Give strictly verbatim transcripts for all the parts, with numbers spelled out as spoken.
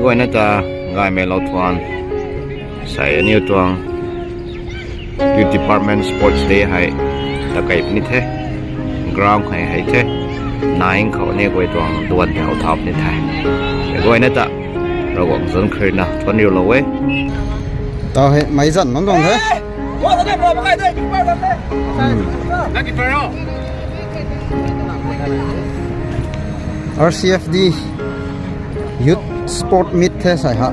Guayna ta gaymei lou thuan. Sai aniu tuang Youth Department Sports Day hei ta kai puni the. Ground hei hei the. Naing khou ni guay tuang duan tei hou thau puni the. Guayna ta Ravguangc zanc khrina thuan riu lou e. Tau hei mei zan nunc tuang the. Hmm. R C F D Youth Sport Meet the sai ha.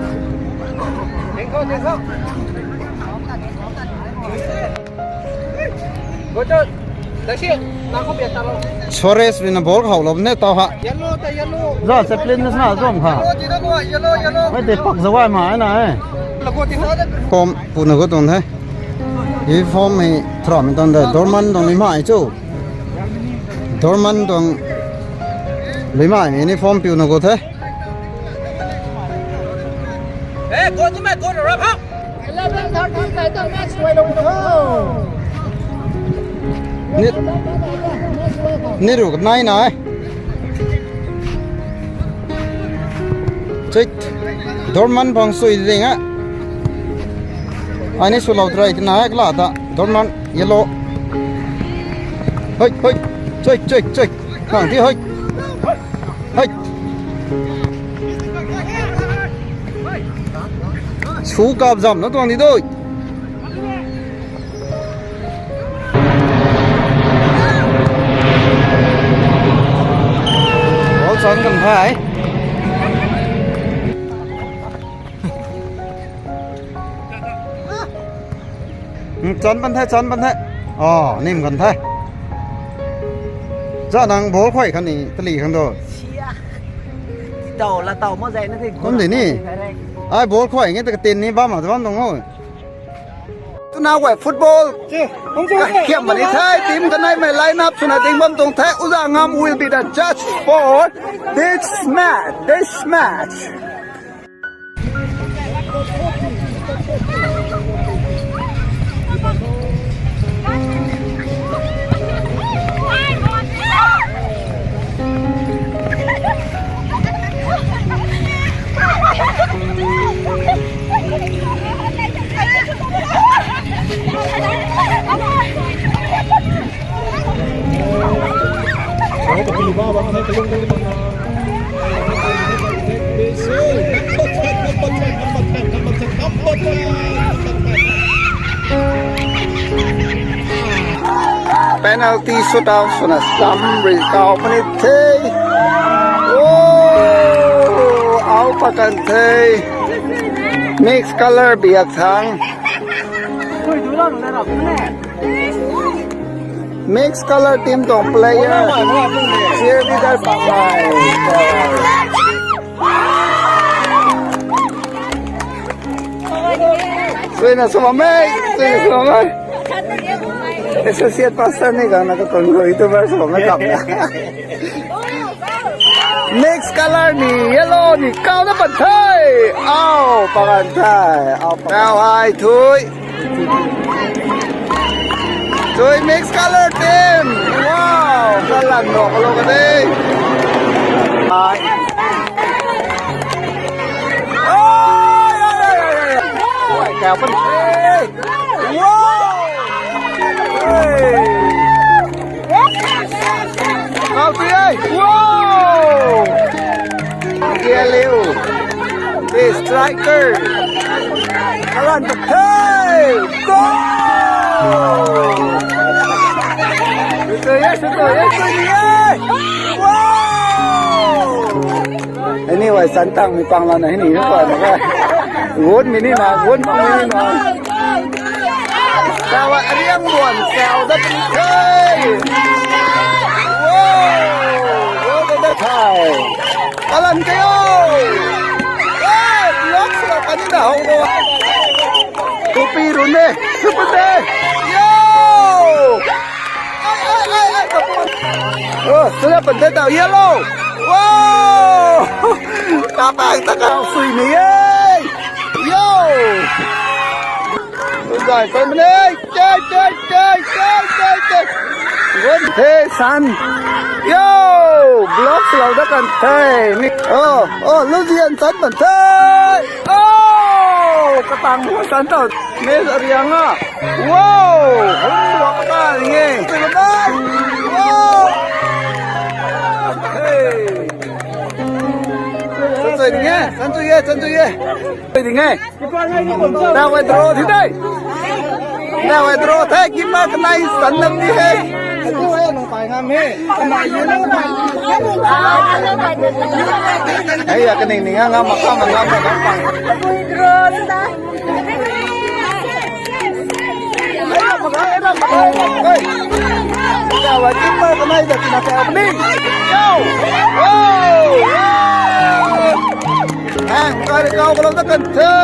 Suarez rui na ball khou lou ne tau ha. Za chaplin na sna zom kha. Mei tei pak zawai ma na e. Kom puna gu tuang the. Uniform hei thra mi tuang de. Dorman tuang lui mai chu. Dorman tuang lui mai mi uniform piu na gu the. Ni, ni ruk nai nai. Chit. Dorman bang sui ding a. Ani swlou try tina e kala ta. Dorman yellow. Hoi, hoi. Choi, choi, choi. Kang ti hoi. Hoi. Su kap zam na tuang di doi. Ball chang kan thai. Hmm, chan pan the, chan pan the. Oh, nim kan the. Za nang ball khuay khan ni, tali khang do. Sia. Tau la tau mo zai na the. Kum de ni. Ai ball khuay nge ta katin ni bam ma bam dong o. Tuna guay football. Kiam mani the, team kanei mei line up swna ding bam tuang the, Uza Ngam will be the judge for this match, this match. Penalty shootout swna sam rui kau puni the. Oh, au pakan the. Mixed colour biak thang. Mixed colour team tuang player. Cheerleader pakai. Suina sumam e, suina sumam e. Associate pastor ni kang na ka kong ko YouTuber sumam e kap na. Mixed colour ni, yellow ni, kau na pan the. Au, pakan the. Au, pakan. Kau hai thui. Thui mixed colour team. Wow, kalan nok lo ka de. Hai. Oi, oi, oi, oi, oi. Oi, kau pan the. Wow. Hey. Kau tui e. Wow. Kia liu. The striker. Kalan ta the. Goal. Sutui e, sutui e, sutui e. Wow. Anyway, san tang mi pang lana hini ni pa na ka. Gun mi ni ma, gun mi ni ma. Kawa ariang buan, kau dat the. Wow, wow, dat the thai. Kalan kayo. Hey, lok sa pani na ho ko. Tupi run e, super de. Yo. Ai, ai, ai, ai, kapun. Oh, sila pan de tau yellow. Wow. Tapang ta kau sui ni e. Yo. Zai, zai, mene. Chai, chai, chai, chai, chai, chai. Hey, san. Yo, block lou dat kan the. Mi, oh, oh, lu zian san pan the. Oh, katang san tau. Mi ariang a. Wow, hum lou ka ni e. Wow. Hey. San tui ni e, san tui e, san tui e. Tui ni e. Nang withdraw thi dai. Nang withdraw the, keeper kanei san nam ni he. Hey, ya kaning ni nga ngam, ngam, ngam, ngam, ngam. Hey, ya, makai, ya, makai. Hey. Nang withdraw keeper kanei da tina ka ni. Yo. Oh. Ang kari kau kalau tekan the.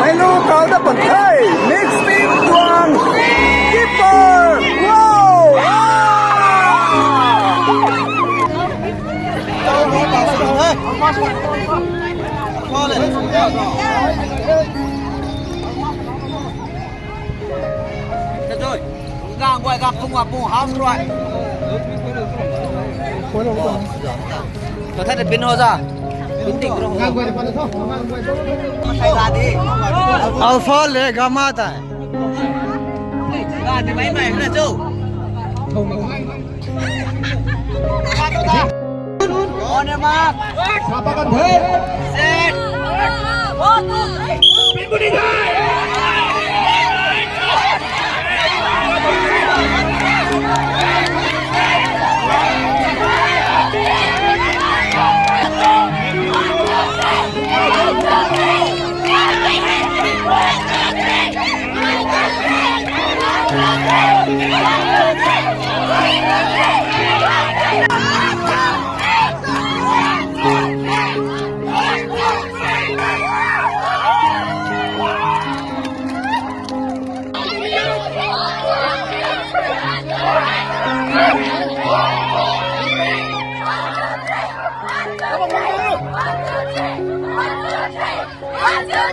Menu kau dah pantai. Mix team tuang. Keeper. Wow. Wow. Alpha le Gamma ta. On your mark. Set. One, two, three. One, two, three. One, two, three. One, two, three. One, two, three.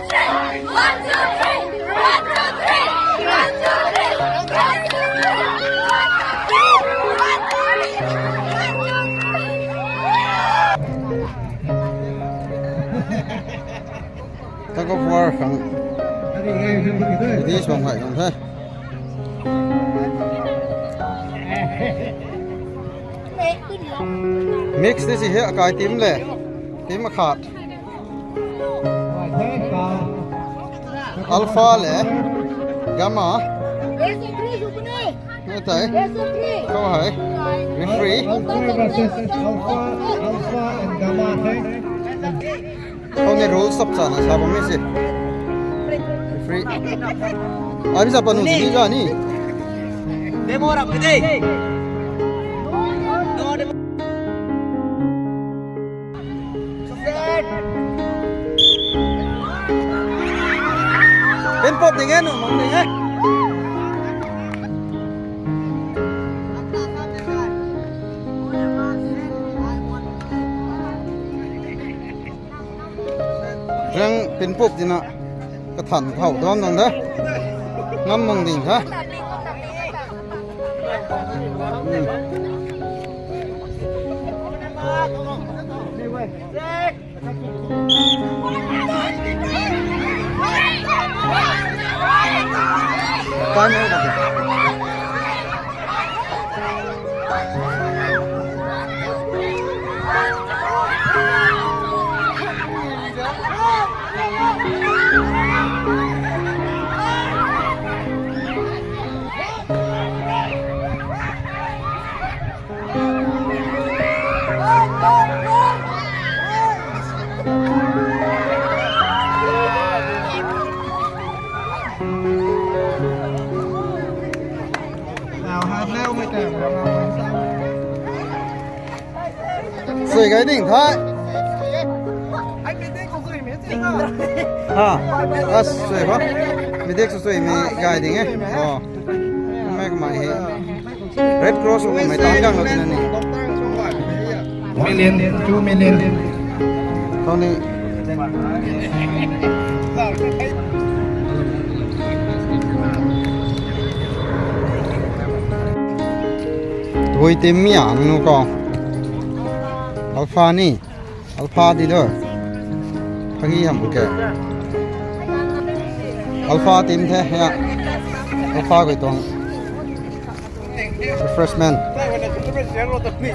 One, two, three. One, two, three. One, two, three. Tug of war khang. Ready swang hai khang the. Mix ni si he, akai team le. Team akhat. Alpha le Gamma. Ni tei. Khou hei. Referee. Alpha versus Alpha, Alpha and Gamma, okay? Khou ni rules sap chana sa bam ni si. Referee. Abi sa panu ni za ni. Demo rap de. Pin pop ding e, nung mong ding e. Rang pin pop dina kathan thau dam nang da. Ngam mong ding tha. Hmm. Sui gai ding the. Ha. As sui ba. Mi dek sui mi gai ding e. Oh. Mai mai he. Red Cross ko mai tang gang lo tina ni. Million, two million. Tony. Hui team mi ang nu ko. Alpha ni. Alpha di do. Phagi ham ke. Alpha team the ya. Alpha koi tuang. Refreshment.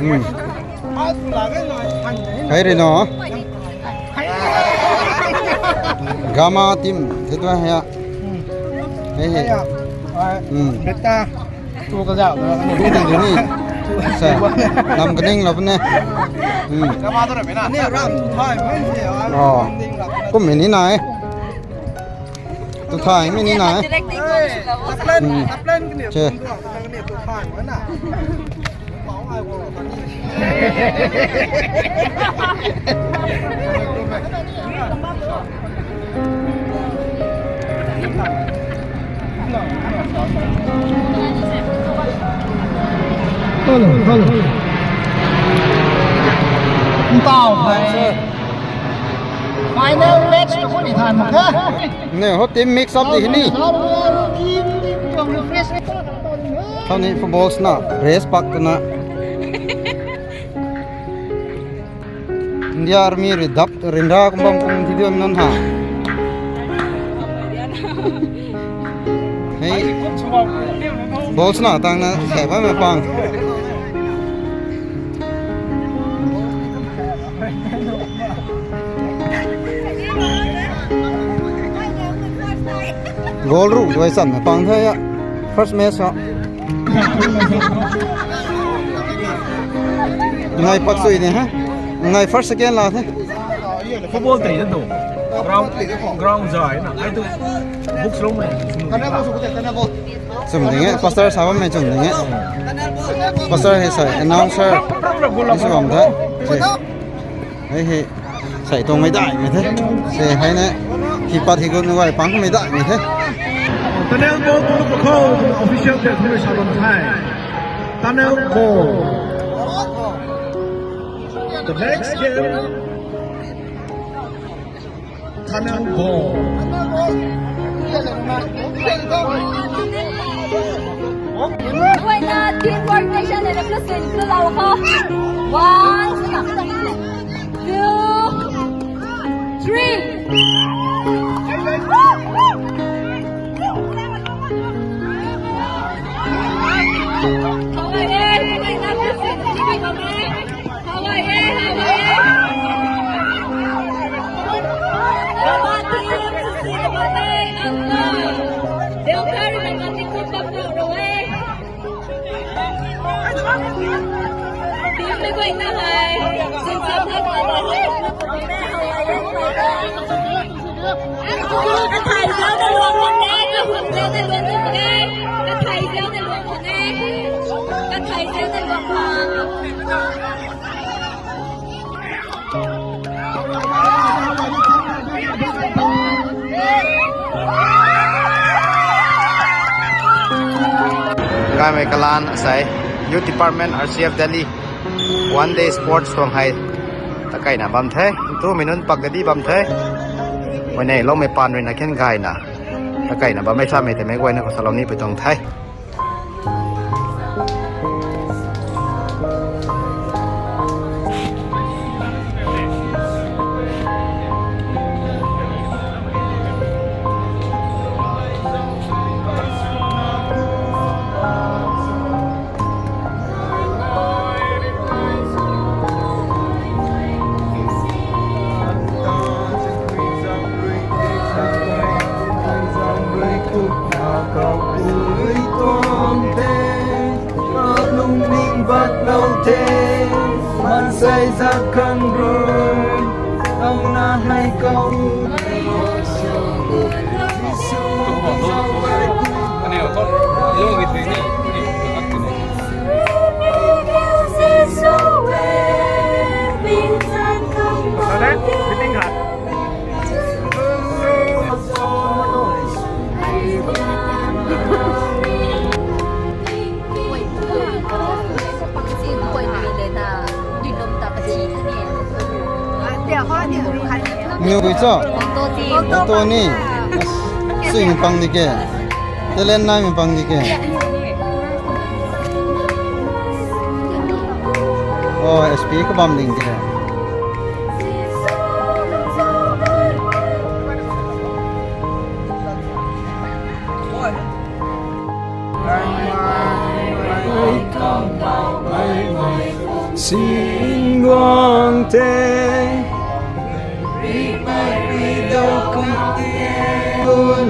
Hmm. Hei ri no. Gamma team the tu ya. Hei hei. Hmm. Beta. Tu ka zau na. Ni ni ni. Sa. Nam kaning lo ne. Hmm. Ni ram tu thai mai se. Oh. Kum ni nai. Tu thai mi ni nai. Plan, plan kini. Che. Tu thai mai na. Hello, hello. Ntau hai. Final match tu kuni than mak the. Ne, ho team mix up di ni. Team, team, team, refresh. Thau ni football sna, race park tu na. India Army ri dap rinra kum bam kum thi diam nan ha. Hei. Ball sna tang na, sai ba me pang. Goal ru duai chan na pang the ya. First match ha. Ngai pak sui ni ha. Ngai first second la the. Football tei na tu. Ground, ground zai na. Ai tu books long mai. Chum ding e, pastor sa bam mai chum ding e. Pastor hei sai announcer. Ni sa bam the. Hei hei. Sai tuang mei dai mei the. Se hei ne. Hi pat hi gun wai pang mei dai mei the. Tunnel ball tu ko official te khui sa bam the. Tunnel ball. The next game. Tunnel ball. Guayna team coordination and plus in plus out. One, two, three. Gaymei kalan asei Youth Department R C F Delhi one day sports tuang hei takaina bam the. Tumei nunc pak kadi bam the. Wai nei loumei pan rui na khen gayna takaina bammei samei tei mei guayna khou salou ni pui tuang the. Lungning batlou the, maansei zat khang rui, tauna hei kou. Niu gui cho? Auto ni. Sui mi pang di ke. Talent nai mi pang di ke. Oh, S P ka bam ding de. Sin guang te.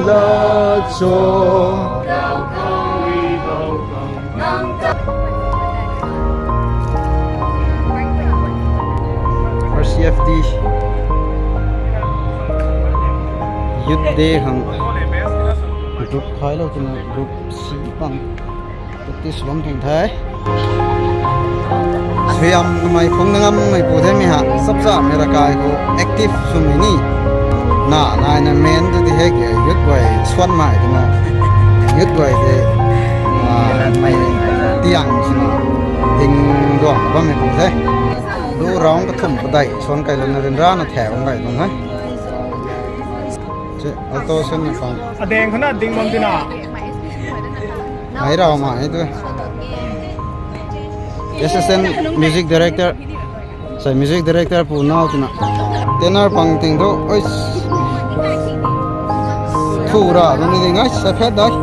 La cho. R C F T Youth Day khang group khailou twna group si pang practice bam thang the. Suaihiam kamei phung na ngammei pu the mi ha, chapcha mei ra kai khou active swmei ni. Na, naina main tu ti hei ke youth guay swan mai twna. Youth guay te, ah, mei tiang swna ding duang bammei pu the. Du round kathumh padeih swan kai lana ryanrana thau bam kai tuang the. Che, auto swan ni pang. Adeng khana ding bam tina. Ai rau ma e tu. Assistant Music Director. Sai Music Director pu nau tina. Tenor pang ting tu. Oi. Thu ra tu ni ding ai sa phet dai.